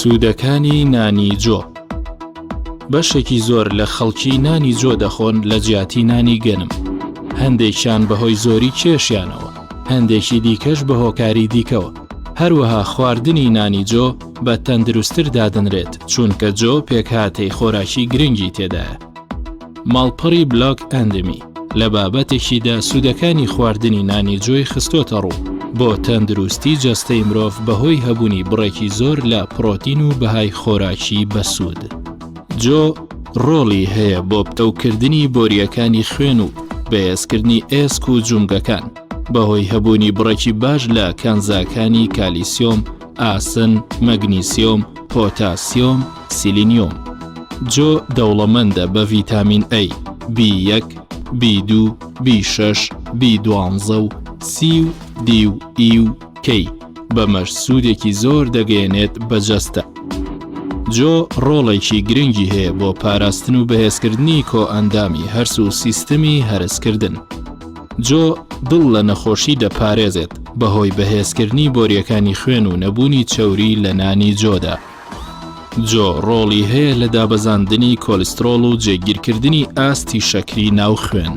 سوودەکانی نانی جۆ بەشێکی زۆر لە خەڵکی نانی جۆ دەخۆن لە جیاتی نانی گەنم، هەندێکیان بەهۆی زۆری کێشیانەوە، هەندێکی دیکەش بە هۆکاری دیکەوە، هەروەها خواردنی نانی جۆ بە تەندروستتر دادەنرێت چونکە جۆ پێکهاتەی خۆراکی گرنگی تێدایە. ماڵپەڕی بلاک ئەندمی لە بابەتێکیدا سوودەکانی خواردنی نانی جۆی خستۆتە ڕوو بۆ تەندروستی جەستەی مرۆڤ بەهۆی هەبوونی بڕێکی زۆر لە پڕۆتین و بەهای خۆراکی بەسوود. جۆ ڕۆڵی هەیە بۆ پتەوکردنی بۆرییەکانی خوێن و بەهێزکردنی ئێسک و جومگەکان، بەهۆی هەبوونی بڕێکی باش لە کانزاکانی کالیسیۆم، ئاسن، مەگنیسیۆم، پۆتاسیۆم، سیلینیۆم. جۆ دەوڵەمەندە بە ڤیتامین ئەی، بی یەک، بی دوو، بی شەش، بی دوانزە و سی و دی و ئی و کەی، بەمەش سوودێکی زۆر دەگەیەنێت بە جەستە. جۆ ڕۆڵێکی گرنگی هەیە بۆ پاراستن و بەهێزکردنی کۆئەندامی هەرس و سیستمی هەرسکردن. جۆ دڵ لە نەخۆشی دەپارێزێت بەهۆی بەهێزکردنی بۆرییەکانی خوێن و نەبوونی چەوری لە نانی جۆدا. جۆ ڕۆڵی هەیە لە دابەزاندنی کۆلیسترۆڵ و جێگیرکردنی ئاستی شەکری ناو خوێن.